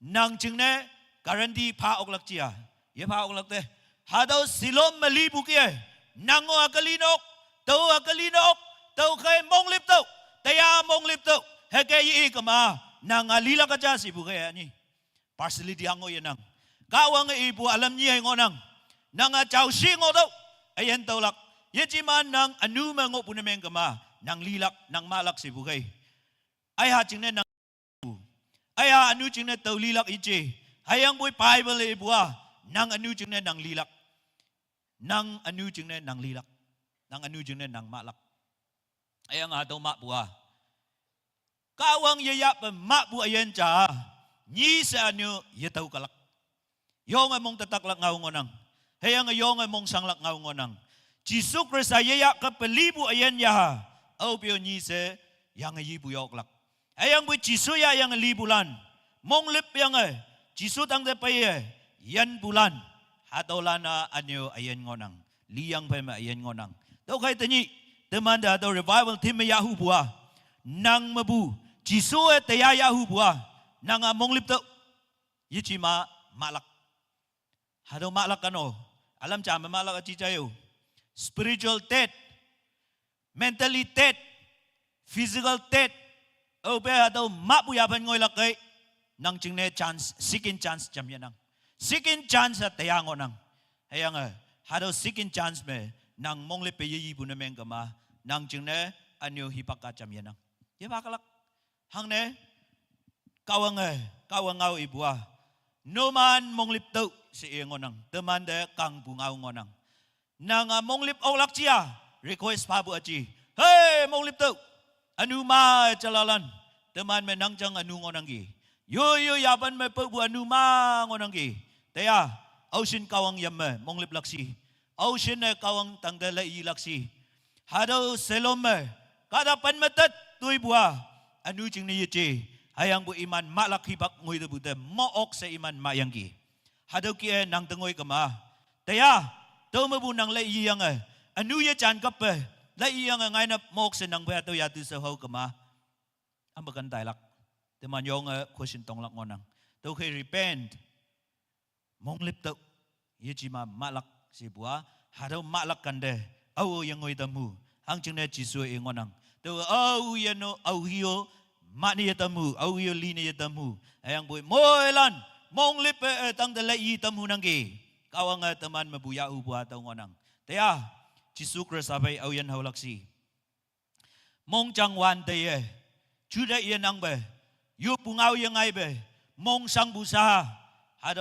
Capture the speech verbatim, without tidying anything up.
Nang jingne guarantee pha oklak jia. Ye pha oklak te. Hatüo silom me lipu kih-e. Nang-o hüke li nok. Tao hüke li nok. Tüokhei monglüp tüoh. Taya monglüp tüoh. Hüke ye i kema. Nang-a lilak aja shipu kei-a ni. Personality hango yenang. Kahwange ipu ülam nyi hei ngohnang. Nang-a jaoshi ngohtüoh. Üyin tüolak. Yeji ma nang ünu me ngohpu ne meng kema. Nang lilak, nang mahlak shipu kei. Aiha jingne nang. Aiha ünu jingne tao lilak ije. Hüyangpoi Bible ipu-a. Nang ünu jingne nang lilak. Nang ünu jingne nang lilak. Nang ünu jingne nang mahlak. Hüyange hatüo mahpu-a. Kahwang yeyahpe mahpu üyin ja. Nyi she ünu yetüo kalak. Yonge mong tataklak ngao ngohnang. Hüyange yonge mong shanglak ngao ngohnang. Jesu Khrista yeyah kepe lipu üyin ya. Aope-o nyi she yange yipu yoklak. Hüyangpoi Jesu yahyange lipulan. Monglüp yange. Jesu tangte peiye. Yinpulan. Hatüolan-a üne-o üyin ngohnang. Liyang phei me üyin ngohnang. Tüokhei tenyih. Temante hatüo revival team me yahhupu-a. Nang mepu. Jesu-e teya yahhupu-a. Nang-a monglüp tüoh. Yeji ma mahlak. Hatüo mahlak kano. Ülam ja me mahlak üji jai-o. Spiritual death. Mentally dead, physical dead. Aope hatüo mahpu yaphen ngoilak kei. Nang jingne chance, second chance jam yenang. Second chance-a teya ngohnang. Hüyange, hatüo second chance me, nang monglüppe yeyipu ne meng kema, nang jingne, üne-o hipak-a jam yenang. Yepha kalak. Hangne, Kahwange, Kahwang ngao ipu-a. Numan monglüp tüoh she i ngohnang. Temante kangpu ngao ngohnang. Nang-a monglüp oklak jia, request phapu üji. Hei, monglüp tüoh. Ünu ma jalalan. Teman me nang jang ünu ngohnangki. Yo, yo, yapan me pepu ünu ma ngohnangki. Teya, aoshin Kahwang yam me monglüplak shi. Aoshin-e Kahwang tangte leiyilak shi. Hatüo shelom me. Kahta pen me tet toipu-a. Ünu jingne yeje. Hüyangpu iman mahlak hipak ngoitepu te mo-ok she iman mahyangki. Hatüo kih-e nang te ngoi kema. Teya, tüo mepu nang leiyiyange. Ünu yejan kappe. Leiyiyange ngainap mo-ok she nang phei hatüo yatu she hao kema. Ampe kan tailak. Teman yonge question tonglak ngohnang. Tüokhei repent. Monglüp tüoh. Yeji ma mahlak shepu-a. Hatüo mahlak kante. Ao yengoi tamhu. Hangjingne Jesu i ngohnang. Tüo ao yeno, aohe-o. Mahne yetamhu. Aohe-o line yetamhu. Hüyangpoi moilan. Monglüppe, eh, tangte leiyi tamhu nangki. Kahwange teman mepu yahhupu-a tüo ngohnang. Teya. Jesu Khrista phei aoyin haolak shi. Mongjang wante ye, juteih yenangpe, yoppu ngao yengaipe, mongshangpu sha, hatüo